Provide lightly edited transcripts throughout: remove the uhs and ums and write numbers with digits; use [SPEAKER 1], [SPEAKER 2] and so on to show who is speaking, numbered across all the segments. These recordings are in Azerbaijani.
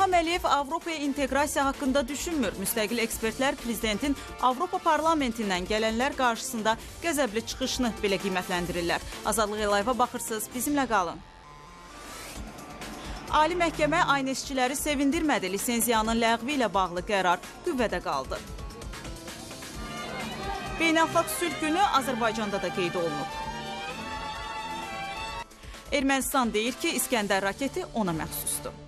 [SPEAKER 1] İlham Əliyev Avropaya inteqrasiya haqqında düşünmür. Müstəqil ekspertlər prezidentin Avropa Parlamentindən gələnlər qarşısında qəzəbli çıxışını belə qiymətləndirirlər. Azadlıq Live-a baxırsınız, bizimlə qalın. Ali Məhkəmə aynəşçiləri sevindirmədi. Lisenziyanın ləğvi ilə bağlı qərar qüvvədə qaldı. Beynəlxalq sülh günü Azərbaycanda da qeyd olunub. Ermənistan deyir ki, İskəndər raketi ona məxsusdur.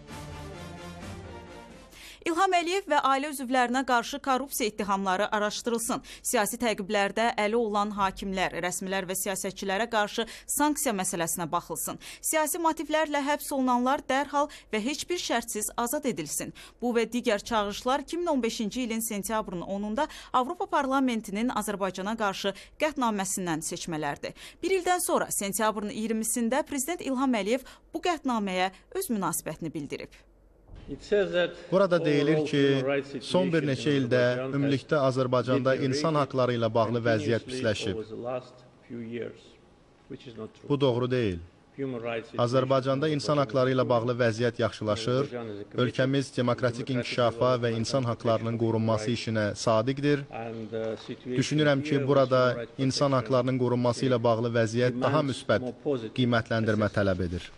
[SPEAKER 1] İlham Əliyev və ailə üzvlərinə qarşı korrupsiya ittihamları araşdırılsın. Siyasi təqiblərdə əli olan hakimlər, rəsmilər və siyasətçilərə qarşı sanksiya məsələsinə baxılsın. Siyasi motivlərlə həbs olunanlar dərhal və heç bir şərtsiz azad edilsin. Bu və digər çağırışlar 2015-ci ilin sentyabrın 10-da Avropa Parlamentinin Azərbaycana qarşı qətnaməsindən seçmələrdir. Bir ildən sonra sentyabrın 20-sində Prezident İlham Əliyev bu qətnaməyə öz münasibətini bildirib.
[SPEAKER 2] Burada deyilir ki, son bir neçə ildə ümumilikdə Azərbaycanda insan haqları ilə bağlı vəziyyət pisləşib. Bu doğru deyil. Azərbaycanda insan haqları ilə bağlı vəziyyət yaxşılaşır, ölkəmiz demokratik inkişafa və insan haqlarının qorunması işinə sadiqdir. Düşünürəm ki, burada insan haqlarının qorunması ilə bağlı vəziyyət daha müsbət qiymətləndirmə tələb edir.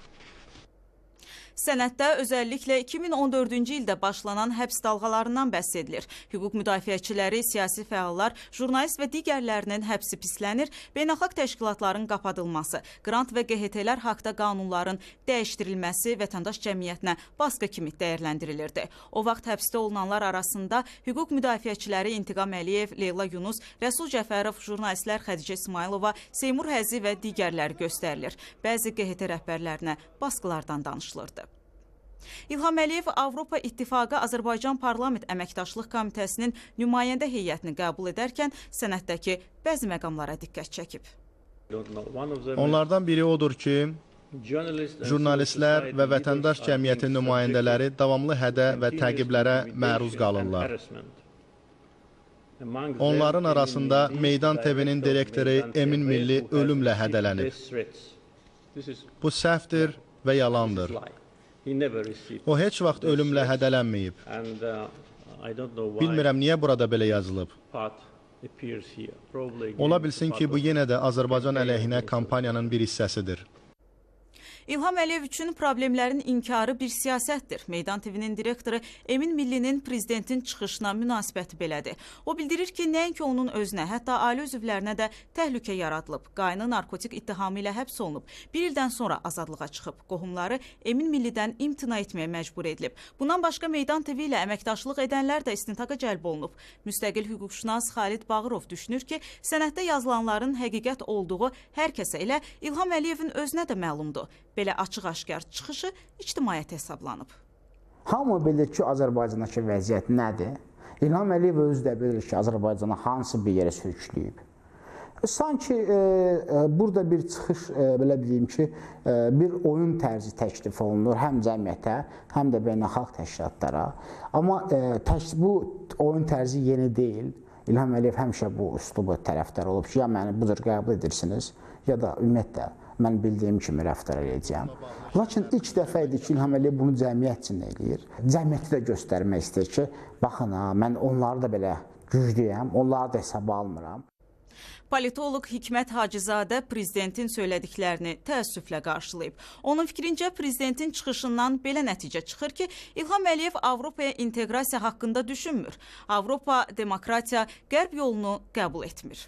[SPEAKER 1] Sənəddə özəlliklə 2014-cü ildə başlanan həbs dalğalarından bəhs edilir. Hüquq müdafiəçiləri, siyasi fəallar, jurnalist və digərlərinin həbsi pislənir, beynəlxalq təşkilatların qapadılması, qrant və QHT-lər haqda qanunların dəyişdirilməsi vətəndaş cəmiyyətinə baskı kimi dəyərləndirilirdi. O vaxt həbsdə olunanlar arasında hüquq müdafiəçiləri İntiqam Əliyev, Leyla Yunus, Rəsul Cəfərov, jurnalistlər Xədicə İsmayılova, Seymur Həzi və digərləri göstərilir. Bəzi QHT rəhbərlərinə baskılardan danışılırdı. İlham Əliyev Avropa İttifaqı Azərbaycan Parlament Əməkdaşlıq Komitəsinin nümayəndə heyətini qəbul edərkən sənəddəki bəzi məqamlara diqqət çəkib.
[SPEAKER 2] Onlardan biri odur ki, jurnalistlər və vətəndaş cəmiyyəti nümayəndələri davamlı hədə və təqiblərə məruz qalırlar. Onların arasında Meydan TV-nin direktoru Emin Milli ölümlə hədələnib. Bu səhvdir və yalandır. O heç vaxt ölümlə hədələnməyib. Bilmirəm niyə burada belə yazılıb. Ola bilsin ki, bu yenə də Azərbaycan əleyhinə kampaniyanın bir hissəsidir.
[SPEAKER 1] İlham Əliyev üçün problemlərin inkarı bir siyasətdir. Meydan TV-nin direktoru Emin Millinin prezidentin çıxışına münasibəti belədir. O bildirir ki, nəinki onun özünə, hətta ailə üzvlərinə də təhlükə yaradılıb. Qayını narkotik ittihamı ilə həbs olunub. Bir ildən sonra azadlığa çıxıb. Qohumları Emin Millidən imtina etməyə məcbur edilib. Bundan başqa Meydan TV ilə əməkdaşlıq edənlər də istintaqa cəlb olunub. Müstəqil hüquqşünas Xalid Bağırov düşünür ki, sənəddə yazılanların həqiqət olduğu hər kəsə elə İlham Əliyevin özünə də məlumdur. Belə açıq-aşkar çıxışı ictimaiyyət hesablanıb.
[SPEAKER 3] Hamı bilir ki, Azərbaycandakı vəziyyət nədir? İlham Əliyev özü də bilir ki, Azərbaycanı hansı bir yerə sürükləyib. Sanki burada bir çıxış, belə deyim ki, bir oyun tərzi təklif olunur həm cəmiyyətə, həm də beynəlxalq təşkilatlara. Amma bu oyun tərzi yeni deyil. İlham Əliyev həmişə bu üslubu tərəfdar olub ki, ya məni bu cür qəbul edirsiniz, ya da ümumiyyətlə mən bildiyim kimi rəftar eləyəcəyəm. Lakin ilk dəfə idi ki, İlham Əliyev bunu cəmiyyət üçün eləyir. Cəmiyyəti də göstərmək istəyir ki, baxın ha, mən onları da belə güclüyəm, onları da hesaba almıram.
[SPEAKER 1] Politoloq Hikmət Hacızadə prezidentin söylədiklərini təəssüflə qarşılayıb. Onun fikrincə prezidentin çıxışından belə nəticə çıxır ki, İlham Əliyev Avropaya inteqrasiya haqqında düşünmür. Avropa, demokratiya, qərb yolunu qəbul etmir.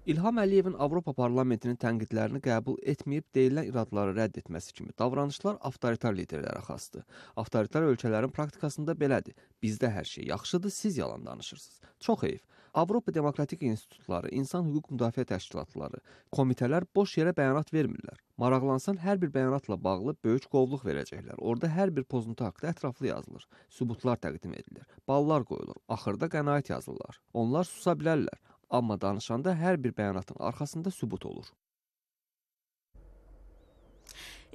[SPEAKER 4] İlham Əliyevin Avropa Parlamentinin tənqidlərini qəbul etməyib deyilən iradları rədd etməsi kimi davranışlar avtoritar liderlərə xasdır. Avtoritar ölkələrin praktikasında belədir. Bizdə hər şey yaxşıdır, siz yalan danışırsınız. Çox heyf. Avropa Demokratik İnstitutları, İnsan Hüquq Müdafiə Təşkilatları, komitələr boş yerə bəyanat vermirlər. Maraqlansan hər bir bəyanatla bağlı böyük qovluq verəcəklər. Orada hər bir pozuntu haqqında ətraflı yazılır, sübutlar təqdim edilir, ballar qoyulur, axırda qənaət yazırlar. Onlar susa bilərlər, amma danışanda hər bir bəyanatın arxasında sübut olur.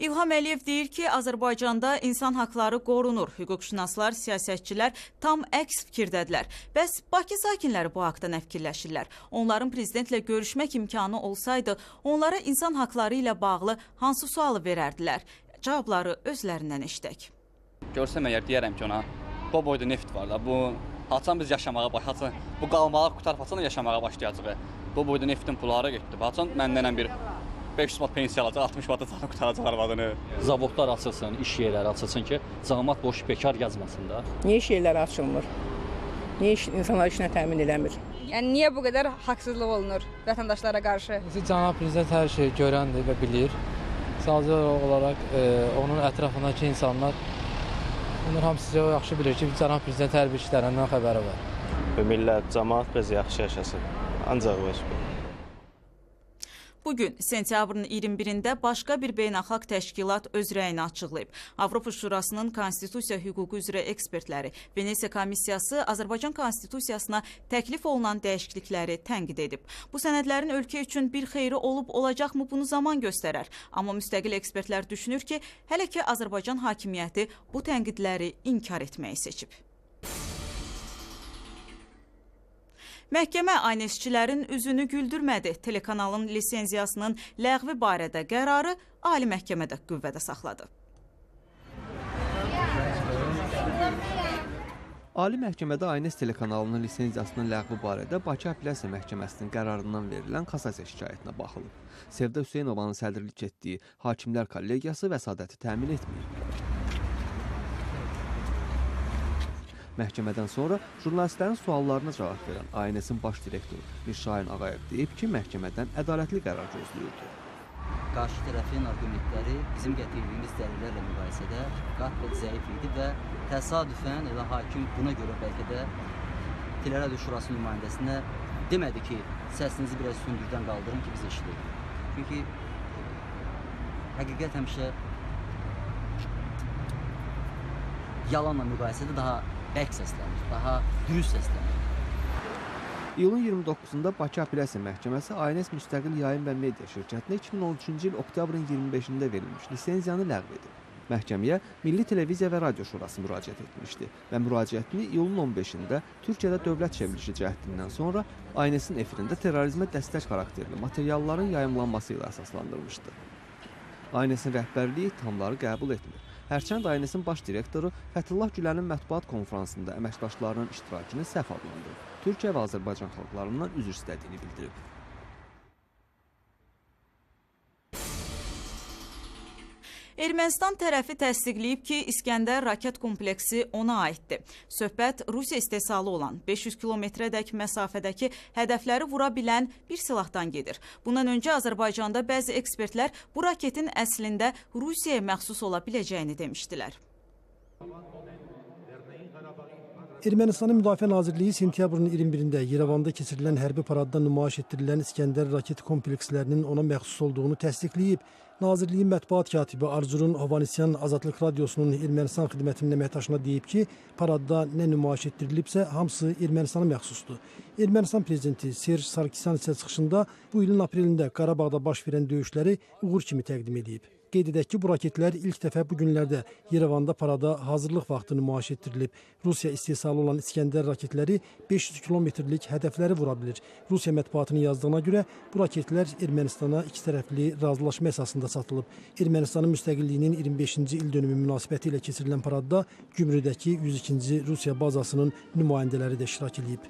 [SPEAKER 1] İlham Əliyev deyir ki, Azərbaycanda insan haqları qorunur. Hüquqşünaslar, siyasətçilər tam əks fikirdədirlər. Bəs Bakı sakinləri bu haqda nə fikirləşirlər? Onların prezidentlə görüşmək imkanı olsaydı, onlara insan haqları ilə bağlı hansı sualı verərdilər? Cavabları özlərindən eşidək.
[SPEAKER 5] Görsəm əgər deyərəm ki ona, bu boyda neft var da, bu haçan biz yaşamağa haçan bu qalmağa qurtarıb haçan yaşamağa başlayacağıq. Bu boyda neftin pulu hara getdi? Haçan məndən bir 500 manat pensiya alacaq, 60 manata canı qurtaracaq arvadını.
[SPEAKER 6] Zavodlar açılsın, iş yerləri açılsın ki, camaat boş bekar gəzməsin də.
[SPEAKER 7] Niyə iş yerləri açılmır? Niyə insanlar işinə təmin eləmir?
[SPEAKER 8] Yəni niyə bu qədər haqsızlıq olunur vətəndaşlara qarşı?
[SPEAKER 9] Cənab prezident hər şeyi görəndir və bilir. Sadəcə olaraq onun ətrafındakı insanlar, onlar hamısı yaxşı bilir ki, cənab prezident hər bir işlərindən xəbəri var.
[SPEAKER 10] Millət, camaat biz yaxşı yaşasın. Ancaq bu.
[SPEAKER 1] Bugün sentyabrın 21-də başqa bir beynəlxalq təşkilat öz rəyini açıqlayıb. Avropa Şurasının Konstitusiya hüququ üzrə ekspertləri Venesiya Komissiyası Azərbaycan Konstitusiyasına təklif olunan dəyişiklikləri tənqid edib. Bu sənədlərin ölkə üçün bir xeyri olub olacaqmı bunu zaman göstərər. Amma müstəqil ekspertlər düşünür ki, hələ ki Azərbaycan hakimiyyəti bu tənqidləri inkar etməyi seçib. Məhkəmə ANS-çilərin üzünü güldürmədi. Telekanalın lisenziyasının ləğvi barədə qərarı Ali Məhkəmədə qüvvədə saxladı.
[SPEAKER 4] Ali Məhkəmədə ANS telekanalının lisenziyasının ləğvi barədə Bakı Apellyasiya Məhkəməsinin qərarından verilən kassasiya şikayətinə baxılıb. Sevda Hüseynovanın sədrlik etdiyi Hakimlər Kollegiyası vəsadəti təmin etməyib. Məhkəmədən sonra jurnalistlərin suallarına cavab verən ANS-in baş direktoru Mirşahin Ağayev deyib ki, məhkəmədən ədalətli qərar gözləyirdi.
[SPEAKER 11] Qarşı tərəfin arqumentləri bizim gətirdiyimiz dəlillərlə müqayisədə qat-qat zəif idi və təsadüfən elə hakim buna görə bəlkə də Teleradio Şurası nümayəndəsinə demədi ki, səsinizi biraz hündürdən qaldırın ki, biz eşidək. Çünki həqiqət həmişə yalanla müqayisədə daha bərk səslənir, daha dürüst səslənir.
[SPEAKER 4] İyulun 29-da Bakı Apellyasiya Məhkəməsi ANS Müstəqil Yayım və Media şirkətinə 2013-cü il oktyabrın 25-də verilmiş lisenziyanı ləğv edib. Məhkəməyə Milli Televiziya və Radio Şurası müraciət etmişdi və müraciətini iyulun 15-də Türkiyədə dövlət çevrilişi cəhdindən sonra ANS-in efirində terrorizmə dəstək xarakterli materialların yayımlanması ilə əsaslandırmışdı. ANS-in rəhbərliyi ittihamları qəbul etmir. Hərçənd ANS-in baş direktoru Fəthullah Gülənin mətbuat konfransında əməkdaşlarının iştirakını səhv adlandırıb. Türkiyə və Azərbaycan xalqlarından üzr istədiyini bildirib.
[SPEAKER 1] Ermənistan tərəfi təsdiqləyib ki, İskəndər raket kompleksi ona aiddir. Söhbət Rusiya istehsalı olan 500 kilometrədək məsafədəki hədəfləri vura bilən bir silahdan gedir. Bundan öncə Azərbaycanda bəzi ekspertlər bu raketin əslində Rusiyaya məxsus ola biləcəyini demişdilər.
[SPEAKER 12] Ermənistanın Müdafiə Nazirliyi sentyabrın 21-də Yerevanda keçirilən hərbi paradda nümayiş etdirilən İskəndər raket komplekslərinin ona məxsus olduğunu təsdiqləyib. Nazirliyin mətbuat katibi Arzurum Hovanisyan Azadlıq Radiosunun Ermənistan xidmətinin əməkdaşına deyib ki, paradda nə nümayiş etdirilibsə, hamısı Ermənistana məxsusdur. Ermənistan prezidenti Serj Sarkisyan isə çıxışında bu ilin aprelində Qarabağda baş verən döyüşləri uğur kimi təqdim edib. Qeyd edək ki, bu raketlər ilk dəfə bu günlərdə Yerevanda parada hazırlıq vaxtı nümayiş etdirilib. Rusiya istehsalı olan İskəndər raketləri 500 kilometrlik hədəfləri vura bilir. Rusiya mətbuatının yazdığına görə bu raketlər Ermənistana iki tərəfli razılaşma əsasında satılıb. Ermənistanın müstəqilliyinin 25-ci il dönümü münasibəti ilə keçirilən paradda Gümrüdəki 102-ci Rusiya bazasının nümayəndələri də iştirak edib.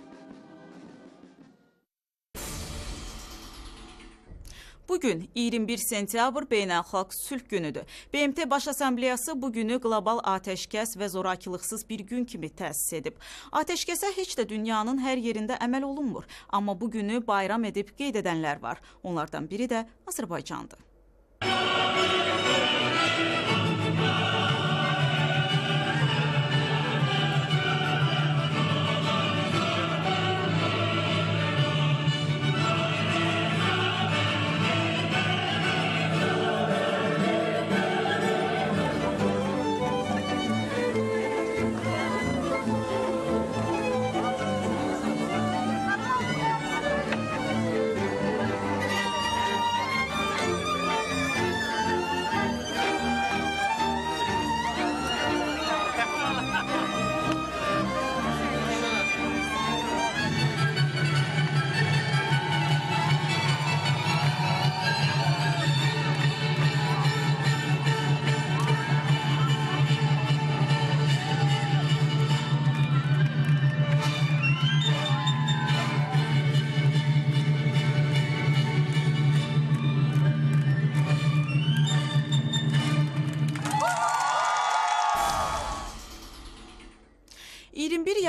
[SPEAKER 1] Bugün 21 sentyabr Beynəlxalq Sülh Günüdür. BMT Baş Assambleyası bu günü qlobal atəşkəs və zorakılıqsız bir gün kimi təsis edib. Atəşkəsə heç də dünyanın hər yerində əməl olunmur. Amma bu günü bayram edib qeyd edənlər var. Onlardan biri də Azərbaycandır.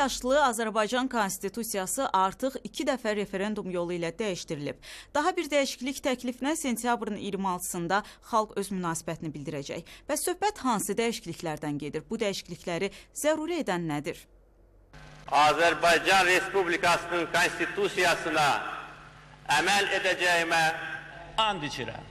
[SPEAKER 1] yaşlı Azərbaycan Konstitusiyası artıq 2 dəfə referendum yolu ilə dəyişdirilib. Daha bir dəyişiklik təklifinə sentyabrın 26-sında xalq öz münasibətini bildirəcək. Bəs söhbət hansı dəyişikliklərdən gedir? Bu dəyişiklikləri zəruri edən nədir?
[SPEAKER 13] Azərbaycan Respublikasının Konstitusiyasına əməl edəcəyimə and içirəm.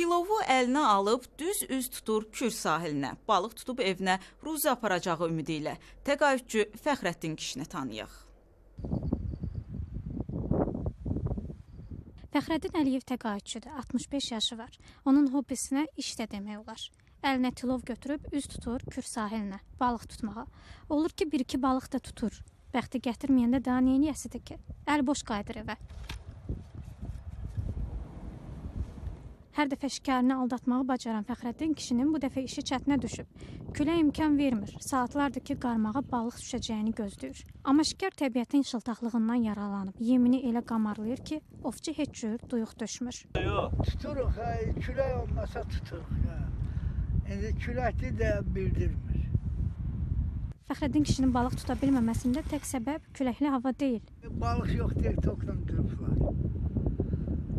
[SPEAKER 13] Tilovu əlinə alıb düz üz tutur Kür sahilinə. Balıq tutub evinə ruzi aparacağı ümidi ilə. Təqaüdçü Fəxrəddin kişini tanıyaq.
[SPEAKER 14] Fəxrəddin Əliyev təqaüdçüdür. 65 yaşı var. Onun hobbisinə iş də demək olar. Əlinə tilov götürüb üz tutur Kür sahilinə, balıq tutmağa. Olur ki, bir-iki balıq da tutur. Bəxti gətirməyəndə daha neyniyəsidir ki? Əl boş qayıdır evə. Hər dəfə şikarını aldatmağı bacaran Fəxrəddin kişinin bu dəfə işi çətinə düşüb. Külək imkan vermir. Saatlardır ki, qarmağa balıq düşəcəyini gözləyir. Amma şikar təbiətin şıltaqlığından yaralanıb. Yemini elə qamarlayır ki, ovçu heç cür duyuq düşmür.
[SPEAKER 15] Tuturuq, külək olmasa tuturuq. İndi küləkdir də bildirmir.
[SPEAKER 14] Fəxrəddin kişinin balıq tuta bilməməsində tək səbəb küləkli hava deyil.
[SPEAKER 15] Balıq yox deyil, tokla qırıblar.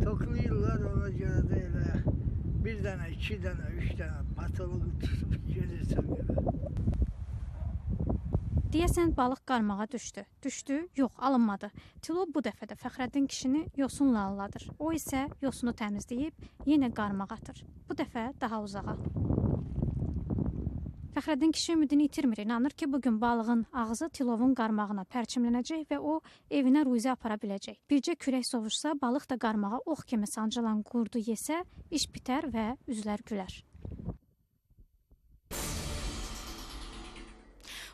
[SPEAKER 15] Toklayırlar, ona görə də elə bir dənə, iki dənə, üç dənə patologu tutub gelirsən belə.
[SPEAKER 14] Deyəsən, balıq qarmağa düşdü. Düşdü, yox, alınmadı. Tilov bu dəfə də Fəxrəddin kişini yosunla aldadır. O isə yosunu təmizləyib yenə qarmağa atır. Bu dəfə daha uzağa. Fəxrəddin kişi ümidini itirmir. İnanır ki, bugün balığın ağzı tilovun qarmağına pərçimlənəcək və o evinə ruzi apara biləcək. Bircə külək sovuşsa, balıq da qarmağa ox kimi sancılan qurdu yesə, iş bitər və üzlər gülər.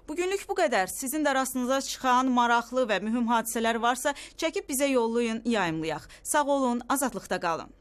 [SPEAKER 1] Bugünlük bu qədər. Sizin də rastınıza çıxan maraqlı və mühüm hadisələr varsa, çəkib bizə yollayın, yayımlayaq. Sağ olun, azadlıqda qalın.